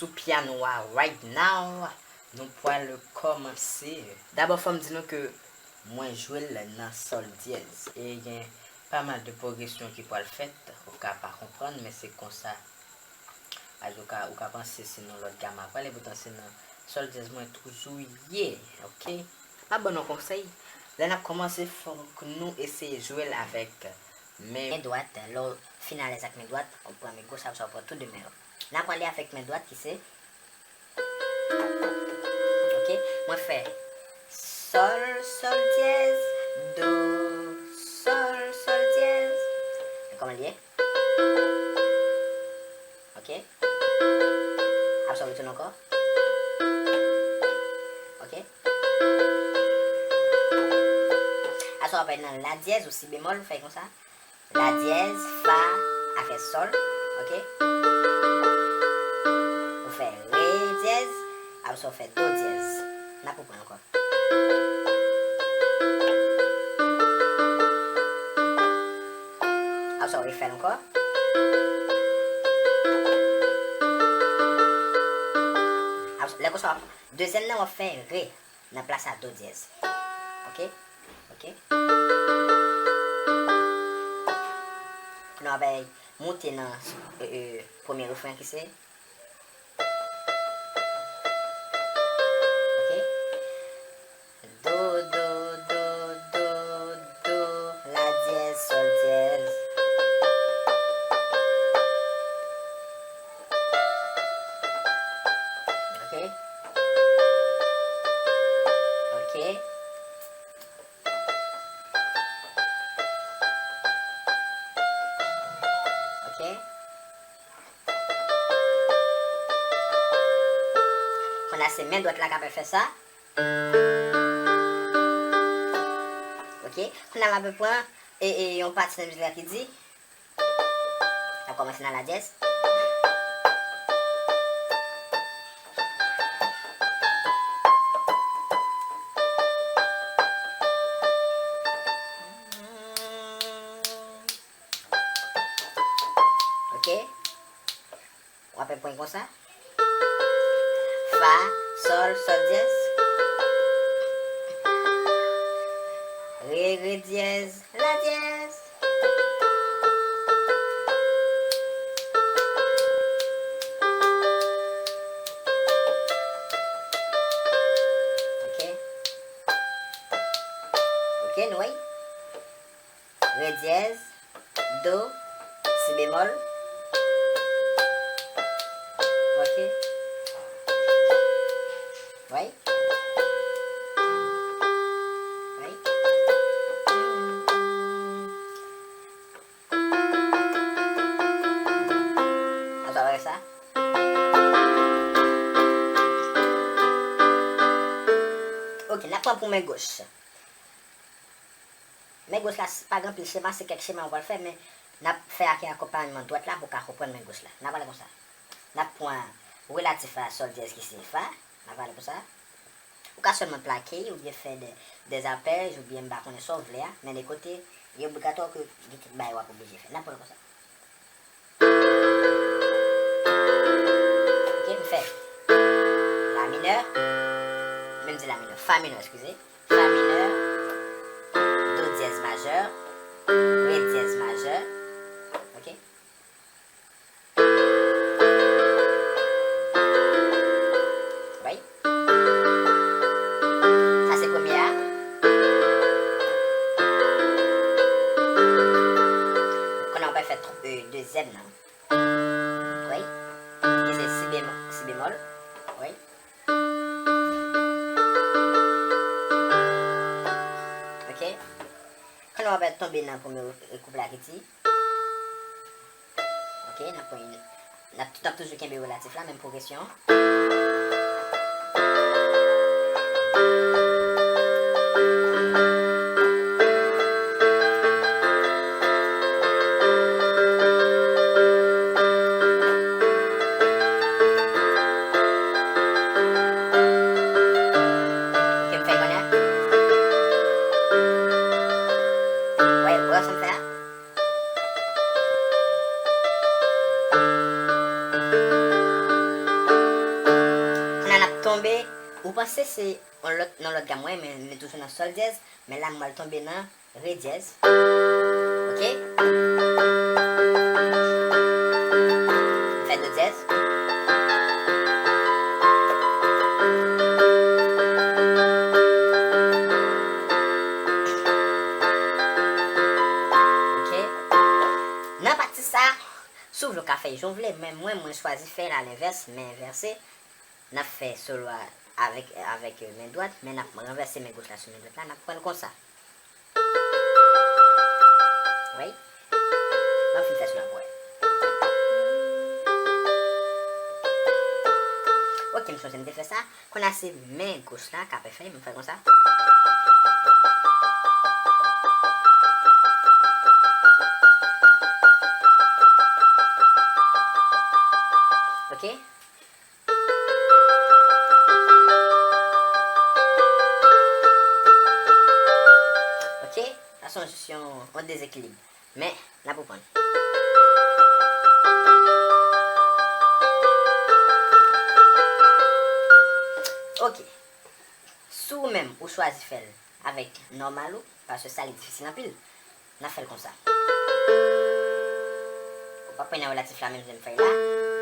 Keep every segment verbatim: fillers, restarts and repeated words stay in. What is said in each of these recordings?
sou pyano a right now. Nou pral kòmanse. Dabò, fò m di nou ke mwen jwe l nan sòl dyèz. E gen pa mal de pwogresyon ki pral fèt. Ou ka pa konprann, men se konsa. Ou ka, ou ka panse se nan lòt gam a prale, poutan se nan sòl dyèz mwen toujou ye, oke? M ap ban nou konsèy. Lè n ap kòmanse, fòk nou eseye jwe l avèk men dwat. Lè w fin alèz ak men dwat, ou pran men goch, apre sa w pran tou de men yo. N a prale avèk men dwat ki se, oke, mwen fè sòl, sòl dyèz, do, sòl, sòl dyèz. E kòman l ye? Oke. Apre sa w retounen ankò. Oke. Apre sa w ap al nan la dyèz ou si bemòl, ou fè konsa. La dyèz, fa, afè sòl. Oke. Ou fè re dyèz, apre sa w fè do dyèz. N ap reprann ankò. Apre sa w refè l ankò. Apre sa, lè konsa, w ap, dezyèm nan, w ap fè re nan plas a do dyèz. Oke? Oke? Kounye a, w ap moute nan, e, e, premye refren ki se, oke? Do, do, do, do, do, la dyèz, sòl dyèz. Oke? Oke? Oke? Kounye a se men dwat la k ap fè sa. Oke. Kounye a m ap pran, e, e, yon pati nan mizik la ki di, n ap kòmanse nan la dyèz. Oke. W ap pran konsa. Fa, sòl, sòl dyèz. Re, re dyèz, la dyèz. Oke. Oke, nou wè. Re dyèz, do, si bemòl. Oke. Wi. Wi. Sa va sa? Oke, n ap pran pou men goch. Men goch la, s-, pa gen anpil chema, se kèk chema ou pral fè, men n ap fè ak akonpayman dwat la pou w ka konprann men goch la. N ap ale konsa. N ap pran relatif a sòl dyèz ki se fa, n ap ale konsa. Ou ka sèlman plake oubyen fè de, dèzapèj oubyen m pa konnen sa w vle a, men de kote, li obligatwa ke gen kèk bagay w ap oblije fè. N ap pran l konsa. Oke, m fè la minè, men m di la minè, fa minè, eskize. Fa minè, do dyèz majè, re dyèz majè. Oke? Wi. Sa se premye a. Kounye a w pral fè tw-, e, dezyèm nan. Wi. Ki se si bemò-, si bemòl. Wi. Oke. Kounye a w ap tonbe nan premye koup la ki di. Oke, n ap pran, n ap, n ap toujou kenbe relatif la, menm pwogresyon. Oke, m fè l kounye a. Wè, wè sa m fè a? Tonbe, ou panse se yon lòt, nan lòt gam, wi, men, men toujou nan sòl dyèz, men la m pral tonbe nan re dyèz. Ok? M fè do dyèz. Ok? Nan pati sa, si w vle, w ka fè jan w vle, men mwen, mwen chwazi fè l alenvès, men envèse. N ap fè solo a avèk, avèk, euh, men dwat, men n ap ranvèse men goch la sou men dwat la, n ap pran l konsa. Wi. M ap fin fè solo a pou w wè. Ok, m sonje m te fè sa. Kounye a se men goch la k ap fè, m fè konsa. Ok? Ok, sa se yon, yon, yon dezekilib. Men, n ap reprann. Ok. Si w menm, ou chwazi fè l avèk nòmal ou, paske sa li difisil anpil. N ap fè l konsa. Ou pa pran nan relatif la menm jan m fè l la.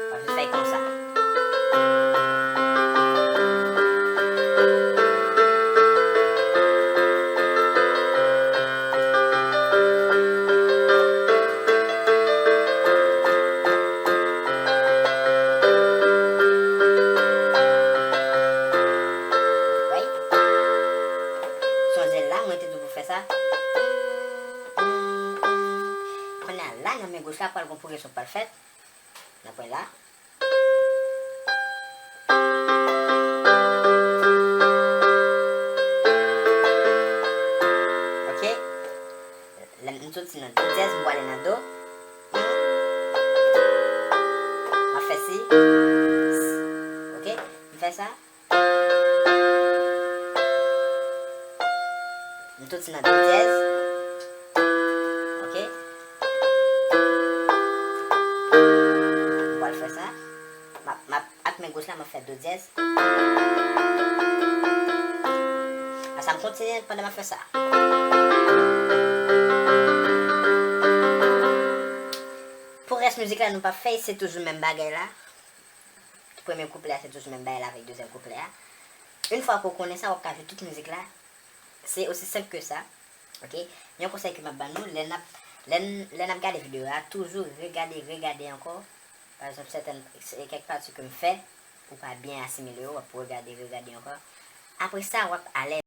W ap jis fè l konsa. Wi. Sonje la, mwen te di w pou fè sa. Kounye a la, nan men goch la, pral gon pwogresyon k pral fèt. N ap wè la. Ok. Lè m soti nan do dyèz, m prale nan do. M ap fè si. Ok. M fè sa. M soti nan do dyèz. Ok. M pral fè sa. M ap, m ap, ak men goch la, m ap fè do dyèz. Apre sa, m kontinye pandan m ap fè sa. Pou rès mizik la, nou p ap fè, se toujou menm bagay la. Premye kouplè a, se toujou menm bagay la avèk dezyèm kouplè a. Yon fwa ke w konnen sa, w ap ka jwe tout mizik la. Se osi senp ke sa. Ok? Yon konsèy ke m ap ban nou, lè n ap, lè n, lè n ap gade videyo a, toujou regade, regade ankò. Pa egzanp, sètèn, se kèk pati ke m fè, ou pa byen asimile yo, w ap regade, regade ankò. Apre sa, w ap alèz.